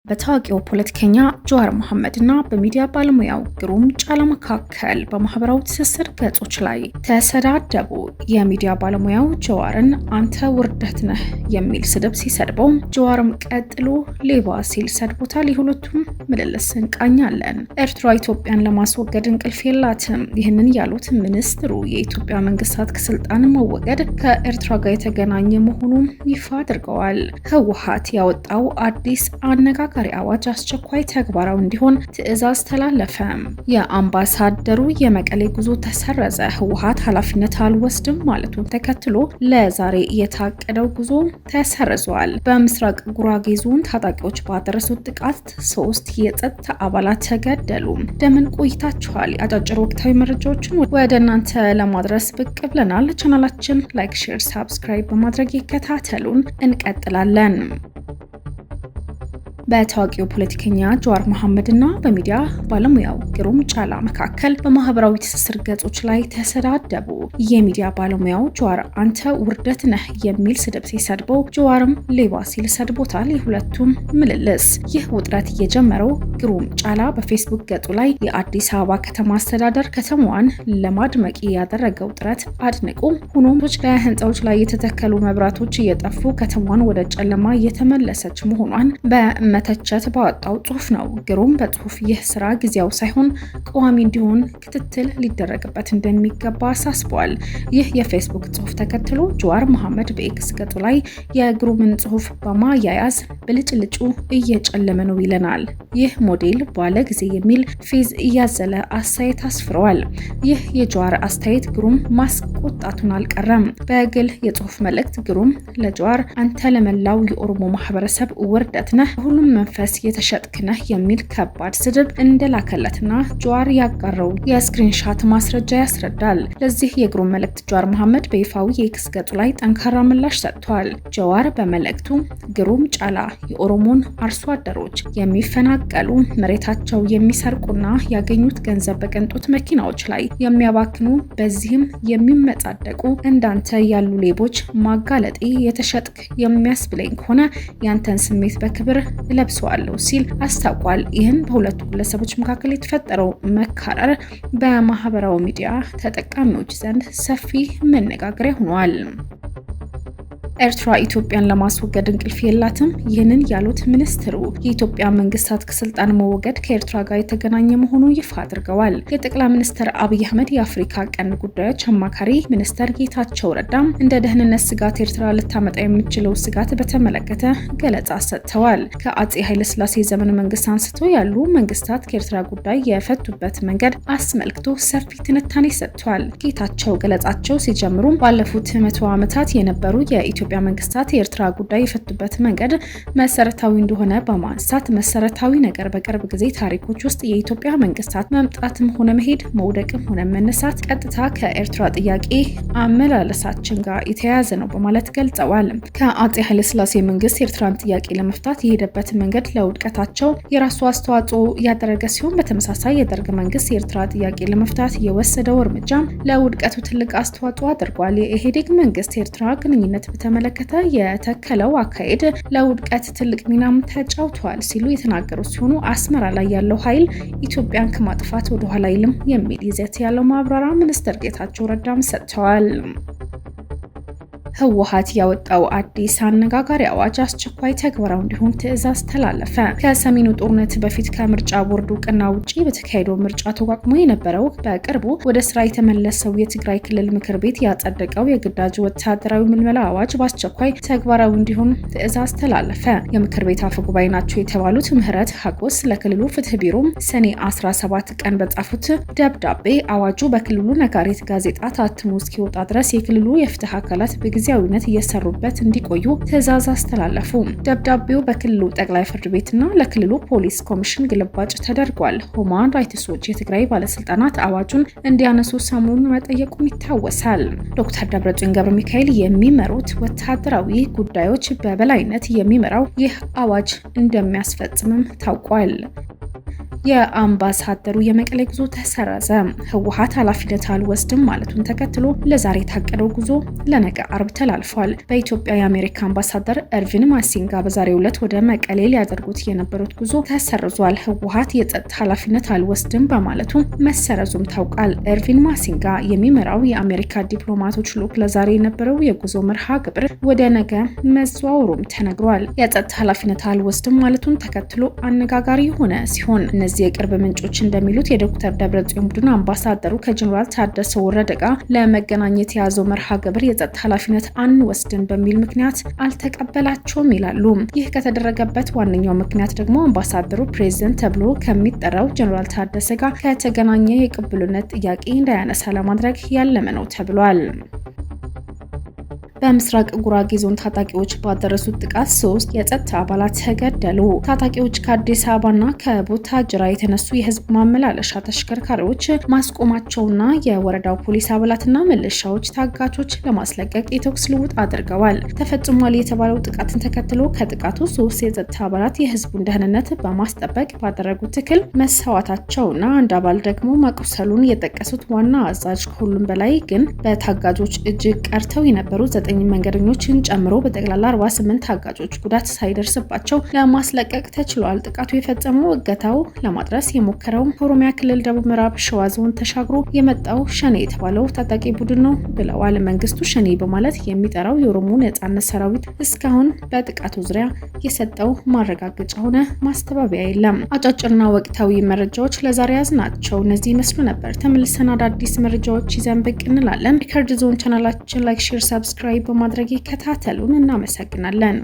በታዋቂው ፖለቲከኛ ጀዋር መሐመድ እና በሚዲያ ባለሙያው ግሩም ጫላ መካከል በማህበራዊ ትስስር ገጾች ላይ ተሰዳደቡ። የሚዲያ ባለሙያው ጀዋርን አንተ ውርደት ነህ የሚል ስድብ ሲሰድበው፣ ጀዋርም ቀጥሎ ሌባ ሲል ሰድቦታል። የሁለቱም ምልልስ እንቃኛለን። ኤርትራ ኢትዮጵያን ለማስወገድ እንቅልፍ የላትም። ይህንን ያሉት ሚኒስትሩ የኢትዮጵያ መንግስታት ከስልጣን መወገድ ከኤርትራ ጋር የተገናኘ መሆኑን ይፋ አድርገዋል። ህወሓት ያወጣው አዲስ አነጋጋሪ አዋጅ አስቸኳይ ተግባራዊ እንዲሆን ትዕዛዝ ተላለፈ። የአምባሳደሩ የመቀሌ ጉዞ ተሰረዘ። ህወሓት ኃላፊነት አልወስድም ማለቱን ተከትሎ ለዛሬ የታቀደው ጉዞ ተሰርዟል። በምስራቅ ጉራጌ ዞን ታጣቂዎች ባደረሱት ጥቃት 3 የጸጥታ አባላት ተገደሉ። እንደምን ቆይታችኋል? አጫጭር ወቅታዊ መረጃዎችን ወደ እናንተ ለማድረስ ብቅ ብለናል። ቻናላችን like፣ share፣ subscribe በማድረግ ይከታተሉን። እንቀጥላለን። በታዋቂው ፖለቲከኛ ጀዋር መሐመድ እና በሚዲያ ባለሙያው ግሩም ጫላ መካከል በማህበራዊ ትስስር ገጾች ላይ ተሰዳደቡ። የሚዲያ ባለሙያው ጀዋር አንተ ውርደት ነህ የሚል ስድብ ሲሰድበው፣ ጀዋርም ሌባ ሲል ሰድቦታል። የሁለቱም ምልልስ ይህ ውጥረት የጀመረው ግሩም ጫላ በፌስቡክ ገጹ ላይ የአዲስ አበባ ከተማ አስተዳደር ከተማዋን ለማድመቅ ያደረገው ጥረት አድንቆ፣ ሆኖም ለህንፃዎች ላይ የተተከሉ መብራቶች እየጠፉ ከተማዋን ወደ ጨለማ እየተመለሰች መሆኗን በመተቸት ባወጣው ጽሁፍ ነው። ግሩም በጽሁፍ ይህ ስራ ጊዜያዊ ሳይሆን ቋሚ እንዲሆን ክትትል ሊደረግበት እንደሚገባ አሳስቧል። ይህ የፌስቡክ ጽሁፍ ተከትሎ ጀዋር መሐመድ በኤክስ ገጹ ላይ የግሩምን ጽሁፍ በማያያዝ ብልጭልጩ እየጨለመ ነው ይለናል፣ ይህ ሞዴል ባለ ጊዜ የሚል ፌዝ እያዘለ አስተያየት አስፍረዋል። ይህ የጀዋር አስተያየት ግሩም ማስቆጣቱን አልቀረም። በግል የጽሁፍ መልእክት ግሩም ለጀዋር አንተ ለመላው የኦሮሞ ማህበረሰብ ውርደት ነህ፣ ሁሉም መንፈስ የተሸጥክ ነህ የሚል ከባድ ስድብ እንደላከለትና ጀዋር ያጋራው የ screenshot ማስረጃ ያስረዳል። ለዚህ የግሩም መልእክት ጀዋር መሐመድ በይፋዊ የኤክስ ገጹ ላይ ጠንካራ ምላሽ ሰጥቷል። ጀዋር በመልእክቱ ግሩም ጫላ የኦሮሞን አርሶ አደሮች የሚፈናቀሉ፣ መሬታቸው የሚሰርቁና ያገኙት ገንዘብ በቅንጦት መኪናዎች ላይ የሚያባክኑ፣ በዚህም የሚመጻደቁ እንዳንተ ያሉ ሌቦች ማጋለጤ የተሸጥክ የሚያስብለኝ ከሆነ ያንተን ስሜት በክብር ለብሰዋለሁ ሲል አስታውቋል። ይህም በሁለቱ ግለሰቦች መካከል የተፈጠረው መካረር በማህበራዊ ሚዲያ ተጠቃሚዎች ዘንድ ሰፊ መነጋገሪያ ሆኗል። ኤርትራ ኢትዮጵያን ለማስወገድ እንቅልፍ የላትም። ይህንን ያሉት ሚኒስትሩ የኢትዮጵያ መንግስታት ከስልጣን መወገድ ከኤርትራ ጋር የተገናኘ መሆኑ ይፋ አድርገዋል። የጠቅላይ ሚኒስትር አብይ አህመድ የአፍሪካ ቀንድ ጉዳዮች አማካሪ ሚኒስትር ጌታቸው ረዳም እንደ ደህንነት ስጋት ኤርትራ ልታመጣ የምትችለው ስጋት በተመለከተ ገለጻ ሰጥተዋል። ከአጼ ኃይለስላሴ ዘመነ መንግስት አንስቶ ያሉ መንግስታት ከኤርትራ ጉዳይ የፈቱበት መንገድ አስመልክቶ ሰፊ ትንታኔ ሰጥተዋል። ጌታቸው ገለጻቸው ሲጀምሩ ባለፉት 100 ዓመታት የነበሩ የኢትዮጵያ መንግስታት የኤርትራ ጉዳይ የፈቱበት መንገድ መሰረታዊ እንደሆነ በማንሳት መሰረታዊ ነገር በቅርብ ጊዜ ታሪኮች ውስጥ የኢትዮጵያ መንግስታት መምጣትም ሆነ መሄድ፣ መውደቅም ሆነ መነሳት ቀጥታ ከኤርትራ ጥያቄ አመላለሳችን ጋር የተያያዘ ነው በማለት ገልጸዋል። ከአጼ ኃይለስላሴ መንግስት የኤርትራን ጥያቄ ለመፍታት የሄደበት መንገድ ለውድቀታቸው የራሱ አስተዋጽኦ ያደረገ ሲሆን፣ በተመሳሳይ የደርግ መንግስት የኤርትራ ጥያቄ ለመፍታት የወሰደው እርምጃ ለውድቀቱ ትልቅ አስተዋጽኦ አድርጓል። የኢህአዴግ መንግስት የኤርትራ ግንኙነት በተመለከተ የተከለው አካሄድ ለውድቀት ትልቅ ሚናም ተጫውቷል ሲሉ የተናገሩ ሲሆኑ፣ አስመራ ላይ ያለው ኃይል ኢትዮጵያን ከማጥፋት ወደኋላ አይልም የሚል ይዘት ያለው ማብራሪያ ሚኒስትር ጌታቸው ረዳም ሰጥተዋል። ህወሓት ያወጣው አዲስ አነጋጋሪ አዋጅ አስቸኳይ ተግባራዊ እንዲሆን ትዕዛዝ ተላለፈ። ከሰሜኑ ጦርነት በፊት ከምርጫ ቦርድ እውቅና ውጪ በተካሄደው ምርጫ ተቋቁሞ የነበረው በቅርቡ ወደ ስራ የተመለሰው የትግራይ ክልል ምክር ቤት ያጸደቀው የግዳጅ ወታደራዊ ምልመላ አዋጅ በአስቸኳይ ተግባራዊ እንዲሆን ትዕዛዝ ተላለፈ። የምክር ቤት አፈ ጉባኤ ናቸው የተባሉት ምህረት ሀጎስ ለክልሉ ፍትህ ቢሮ ሰኔ 17 ቀን በጻፉት ደብዳቤ አዋጁ በክልሉ ነጋሪት ጋዜጣ ታትሞ እስኪወጣ ድረስ የክልሉ የፍትህ አካላት በጊዜያዊነት እየሰሩበት እንዲቆዩ ትዕዛዝ አስተላለፉ። ደብዳቤው በክልሉ ጠቅላይ ፍርድ ቤትና ለክልሉ ፖሊስ ኮሚሽን ግልባጭ ተደርጓል። ሁማን ራይትስ ዎች የትግራይ ባለስልጣናት አዋጁን እንዲያነሱ ሰሞኑን መጠየቁም ይታወሳል። ዶክተር ደብረጽዮን ገብረ ሚካኤል የሚመሩት ወታደራዊ ጉዳዮች በበላይነት የሚመራው ይህ አዋጅ እንደሚያስፈጽምም ታውቋል። የአምባሳደሩ የመቀሌ ጉዞ ተሰረዘ። ህወሓት ኃላፊነት አልወስድም ማለቱን ተከትሎ ለዛሬ የታቀደው ጉዞ ለነገ አርብ ተላልፏል። በኢትዮጵያ የአሜሪካ አምባሳደር ኤርቪን ማሲንጋ በዛሬው ዕለት ወደ መቀሌ ሊያደርጉት የነበሩት ጉዞ ተሰርዟል። ህወሓት የጸጥታ ኃላፊነት አልወስድም በማለቱ መሰረዙም ታውቋል። ኤርቪን ማሲንጋ የሚመራው የአሜሪካ ዲፕሎማቶች ልዑክ ለዛሬ የነበረው የጉዞ መርሃ ግብር ወደ ነገ መዘዋወሩም ተነግሯል። የጸጥታ ኃላፊነት አልወስድም ማለቱን ተከትሎ አነጋጋሪ የሆነ ሲሆን፣ እነዚህ የቅርብ ምንጮች እንደሚሉት የዶክተር ደብረጽዮን ቡድን አምባሳደሩ ከጀኔራል ታደሰ ወረደ ጋር ለመገናኘት የያዘው መርሃ ግብር የጸጥታ ኃላፊነት አንወስድም በሚል ምክንያት አልተቀበላቸውም ይላሉ። ይህ ከተደረገበት ዋነኛው ምክንያት ደግሞ አምባሳደሩ ፕሬዚደንት ተብሎ ከሚጠራው ጀኔራል ታደሰ ጋር ከተገናኘ የቅቡልነት ጥያቄ እንዳያነሳ ለማድረግ ያለመ ነው ተብሏል። በምስራቅ ጉራጌ ዞን ታጣቂዎች ባደረሱት ጥቃት 3 የጸጥታ አባላት ተገደሉ። ታጣቂዎች ከአዲስ አበባና ከቡታጅራ የተነሱ የህዝብ ማመላለሻ ተሽከርካሪዎች ማስቆማቸውና የወረዳው ፖሊስ አባላትና ሚሊሻዎች ታጋቾች ለማስለቀቅ የተኩስ ልውውጥ አድርገዋል። ተፈጽሟል የተባለው ጥቃትን ተከትሎ ከጥቃቱ 3 የጸጥታ አባላት የህዝቡን ደህንነት በማስጠበቅ ባደረጉት ትግል መሰዋታቸውና አንድ አባል ደግሞ መቁሰሉን የጠቀሱት ዋና አዛዥ፣ ከሁሉም በላይ ግን በታጋቾች እጅ ቀርተው የነበሩ 9 መንገደኞችን ጨምሮ በጠቅላላ 48 ታጋቾች ጉዳት ሳይደርስባቸው ለማስለቀቅ ተችሏል። ጥቃቱ የፈጸመው እገታው ለማድረስ የሞከረው ከኦሮሚያ ክልል ደቡብ ምዕራብ ሸዋ ዞን ተሻግሮ የመጣው ሸኔ የተባለው ታጣቂ ቡድን ነው ብለዋል። መንግስቱ ሸኔ በማለት የሚጠራው የኦሮሞ ነጻነት ሰራዊት እስካሁን በጥቃቱ ዙሪያ የሰጠው ማረጋገጫ ሆነ ማስተባበያ የለም። አጫጭርና ወቅታዊ መረጃዎች ለዛሬ ያዝናቸው እነዚህ ይመስሉ ነበር። ተመልሰን አዳዲስ መረጃዎች ይዘን ብቅ እንላለን። ሪከርድ ዞን ቻናላችን like፣ share፣ subscribe በማድረግ ይከታተሉን። እናመሰግናለን።